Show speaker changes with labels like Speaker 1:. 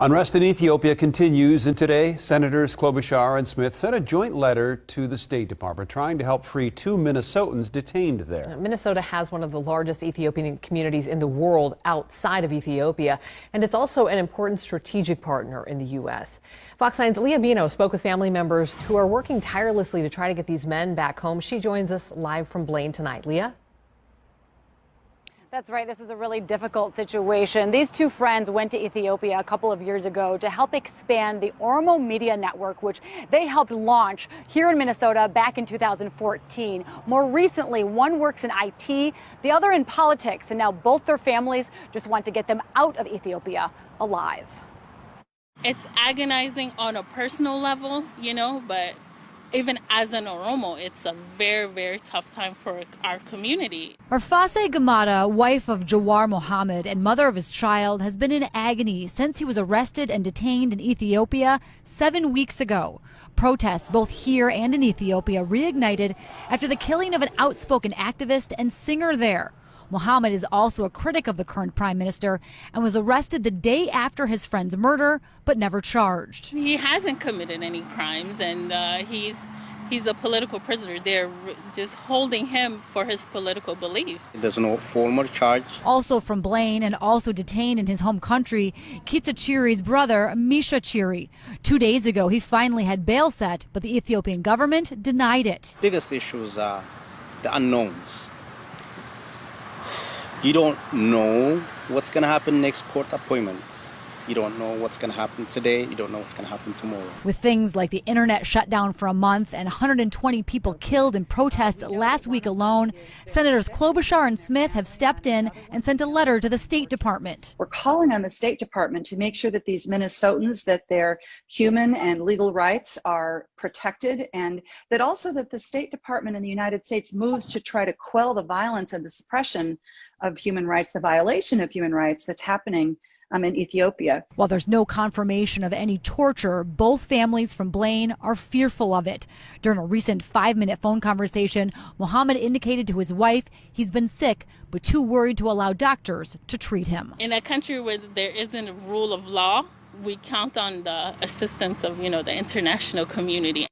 Speaker 1: Unrest in Ethiopia continues, and today Senators Klobuchar and Smith sent a joint letter to the State Department trying to help free two Minnesotans detained there.
Speaker 2: Minnesota has one of the largest Ethiopian communities in the world outside of Ethiopia, and it's also an important strategic partner in the U.S. Fox 9's Leah Bino spoke with family members who are working tirelessly to try to get these men back home. She joins us live from Blaine tonight. Leah?
Speaker 3: That's right. This is a really difficult situation. These two friends went to Ethiopia a couple of years ago to help expand the Oromo Media Network, which they helped launch here in Minnesota back in 2014. More recently, one works in IT, the other in politics, and now both their families just want to get them out of Ethiopia alive.
Speaker 4: It's agonizing on a personal level, but even as an Oromo, it's a very, very tough time for our community.
Speaker 5: Arfase Gamada, wife of Jawar Mohammed and mother of his child, has been in agony since he was arrested and detained in Ethiopia 7 weeks ago. Protests both here and in Ethiopia reignited after the killing of an outspoken activist and singer there. Mohammed is also a critic of the current prime minister and was arrested the day after his friend's murder, but never charged.
Speaker 4: He hasn't committed any crimes, and he's a political prisoner. They're just holding him for his political beliefs.
Speaker 6: There's no formal charge.
Speaker 5: Also from Blaine and also detained in his home country, Kitsa Chiri's brother, Misha Chiri. 2 days ago, he finally had bail set, but the Ethiopian government denied it.
Speaker 6: Biggest issues are the unknowns. You don't know what's going to happen next court appointments. You don't know what's going to happen today. You don't know what's going to happen tomorrow.
Speaker 5: With things like the internet shut down for a month and 120 people killed in protests last week alone, Senators Klobuchar and Smith have stepped in and sent a letter to the State Department.
Speaker 7: We're calling on the State Department to make sure that these Minnesotans, that their human and legal rights are protected, and that also that the State Department in the United States moves to try to quell the violence and the suppression of human rights, the violation of human rights that's happening in Ethiopia.
Speaker 5: While there's no confirmation of any torture, both families from Blaine are fearful of it. During a recent 5-minute phone conversation, Mohammed indicated to his wife he's been sick, but too worried to allow doctors to treat him.
Speaker 4: In a country where there isn't a rule of law, we count on the assistance of, the international community.